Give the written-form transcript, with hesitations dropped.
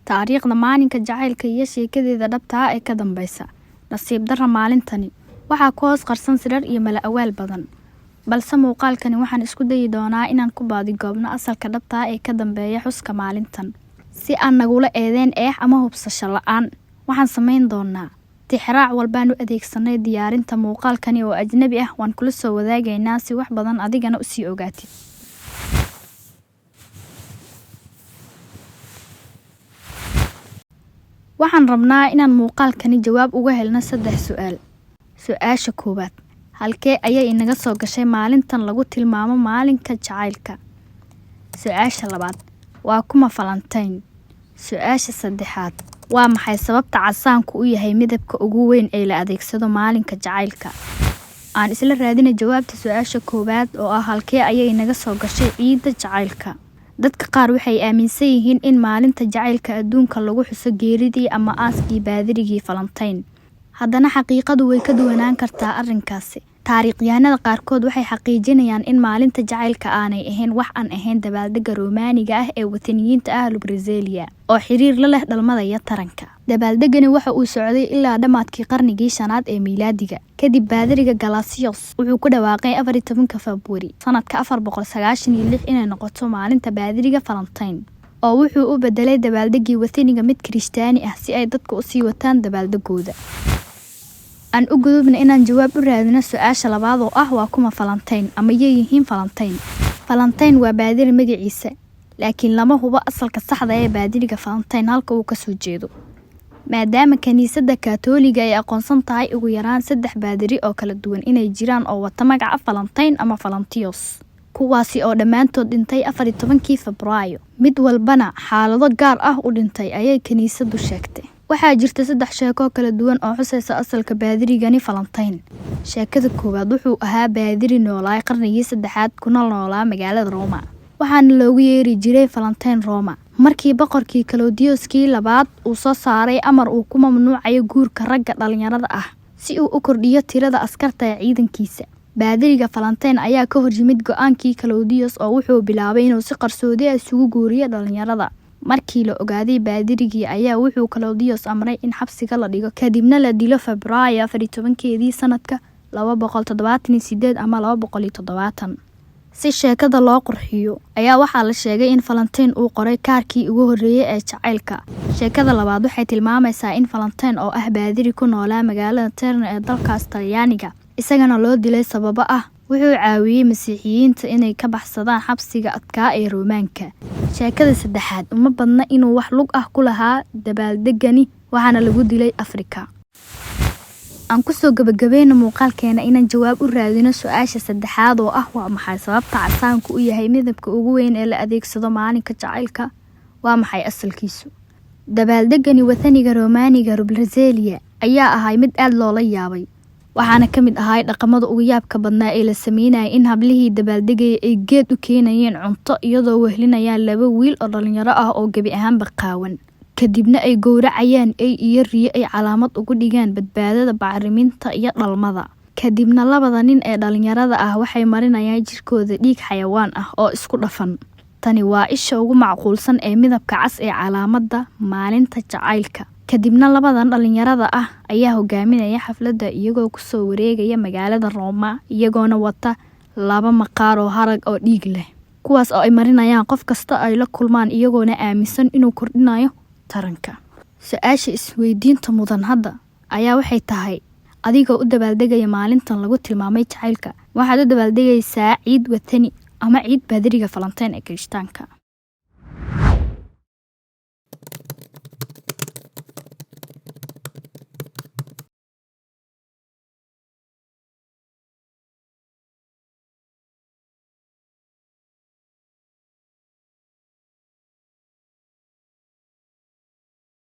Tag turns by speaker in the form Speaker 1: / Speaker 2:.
Speaker 1: Taariikhda maalinka jacaylka iyo sheekadeeda dhabta ah ee ka dambeysa. Nasiib darro, maalintani waxaa ku hoos qarsan sirar iyo mala-awaal badan. Balse muuqaalkani waxaan isku dayi doonaa inaan ku baadigoobno asalka dhabta ah ee ka dambeeya xuska maalintan. Si aan nagula eedeyn eex ama hubsasho la'aan, waxaan samayn doonaa tixraac walbaan u adeegsanay diyaarinta muuqaalkani oo ajnabi ah. Waan kula soo wadaagaynaa si wax badan adigana usii ogaatid. Waxaan rabnaa inaan muuqaalkani jawaab uga helno saddex su'aal. Su-aasha koowaad: halkee ayay inaga soo gashay maalintan lagu tilmaamo maalinka jacaylka? Su-aasha labaad: waa kuma Valentine? Su-aasha saddexaad: waa maxay sababta casaanku u yahay midabka ugu weyn ee la adeegsado maalinka jacaylka? Aan isla raadina jawaabta su-aasha koowaad oo ah halkee ayay inaga soo gashay ciidda jacaylka. Dadka qaar waxay aaminsan yihiin in maalinta jacaylka adduunka lagu xuso geeridii ama aaskii baadirigii Valentine. Haddana xaqiiqadu way ka duwanaan kartaa arrinkaasi. Taariikhyahanada qaarkood waxay xaqiijinayaan in maalinta jacaylka aanay ahayn wax aan ahayn dabaaldegga Roomaaniga ah ee wathaniyiinta ah Lubrazelia oo xiriir la leh dhalmada iyo taranka. Dabaaldegani waxa uu socday ilaa dhammaadkii qarnigii shanaad ee miilaadiga. Kadib baadiriga Galasios wuxuu ku dhawaaqay 14-ka Februari sanadka 496 inay noqoto maalinta baadiriga Valentine, oo wuxuu u bedelay dabaaldeggii wathaniga mid Kirishtaani ah si ay dadku u sii wataan dabaaldegooda. Aan u gudubna inaan jawaab u raadino su-aasha labaad oo ah waa kuma Valentine ama yay yihiin Valentine. Valentine waa baadiri magaciisa, laakiin lama hubo asalka saxda ee baadiriga Valentine halka uu kasoo jeedo. Maadaama kaniisadda Kaatooliga ay aqoonsan tahay ugu yaraan saddex baadiri oo kala duwan inay jiraan oo wata magaca Valentine ama Valentios, kuwaasi oo dhammaantood dhintay 14-kii Febraayo, mid walbana xaalado gaar ah u dhintay, ayay kaniisaddu sheegtay. Waxaa jirta saddex sheeko kala duwan oo xusaysa asalka baadirigani Valentine. Sheekada koowaad: wuxuu ahaa baadiri noolaay qarnigii saddexaad kuna noolaa magaalada Roma, waxaana loogu yeeri jiray Valentine Roma. Markii boqorkii Kalodioskii labaad uu soo saaray amar uu ku mamnuucayo guurka ragga dhalinyarada ah si uu u kordhiyo tirada askarta ee ciidankiisa, baadiriga Valentine ayaa ka horyimid go-aankii Kalodios oo wuxuu bilaabay inuu si qarsoodi ah isugu guuriyo dhalinyarada. Markii la ogaaday baadirigii ayaa wuxuu Kalodios amray in xabsiga la dhigo, kadibna la dilo Febraayo 14-keedii sanadka 278 ama 270. Si sheekada loo qurxiyo ayaa waxaa la sheegay in Valentine uu qoray kaarkii ugu horreeyay ee jacaylka. Sheekada labaad waxay tilmaamaysaa in Valentine oo ah baadiri ku noolaa magaalada Terni ee dalkaas Talyaaniga, isagana loo dilay sababo ah wuxuu caawiyey Masiixiyiinta inay ka baxsadaan xabsiga adkaa ee Roomaanka. Sheekada saddexaad uma badna inuu wax lug ah ku lahaa dabaaldegani, waxaana lagu dilay Afrika. Aan kusoo gabagabayno muuqaalkeena inaan jawaab u raadino su-aasha saddexaad oo ah waa maxay sababta casaanku u yahay midabka ugu weyn ee la adeegsado maalinka jacaylka? Waa maxay asalkiisu? Dabaaldegani wathaniga Roomaaniga Rubrazelia ayaa ahay mid aad loola yaabay, waxaana ka mid ahay dhaqamada ugu yaabka badnaa ee la sameynayay in hablihii dabaaldegaya ay geed u keenayeen cunto iyadoo wehlinayaan laba wiil oo dhalinyaro ah oo gebi ahaanba qaawan, kadibna ay gowracayaan ey iyo riyo ay calaamad ugu dhigaan badbaadada bacriminta iyo dhalmada. Kadibna labada nin ee dhalinyarada ah waxay marinayaan jirkooda dhiig xayawaan ah oo isku dhafan. Tani waa isha ugu macquulsan ee midabka cas ee calaamadda maalinta jacaylka. Kadibna labadan dhalinyarada ah ayaa hogaaminaya xafladda iyagoo kusoo wareegaya magaalada Rooma, iyagoona wata laba maqaar oo harag oo dhiig leh, kuwaas oo ay marinayaan qof kasta ay la kulmaan, iyagoona aaminsan inuu kordhinayo taranka. Su-aasha isweydiinta mudan hadda ayaa waxay tahay: adigoo u dabaaldegaya maalintan lagu tilmaamay jacaylka, waxaad u dabaaldegaysaa ciid wathani ama ciid baadiriga Valentine ee Kirishtaanka?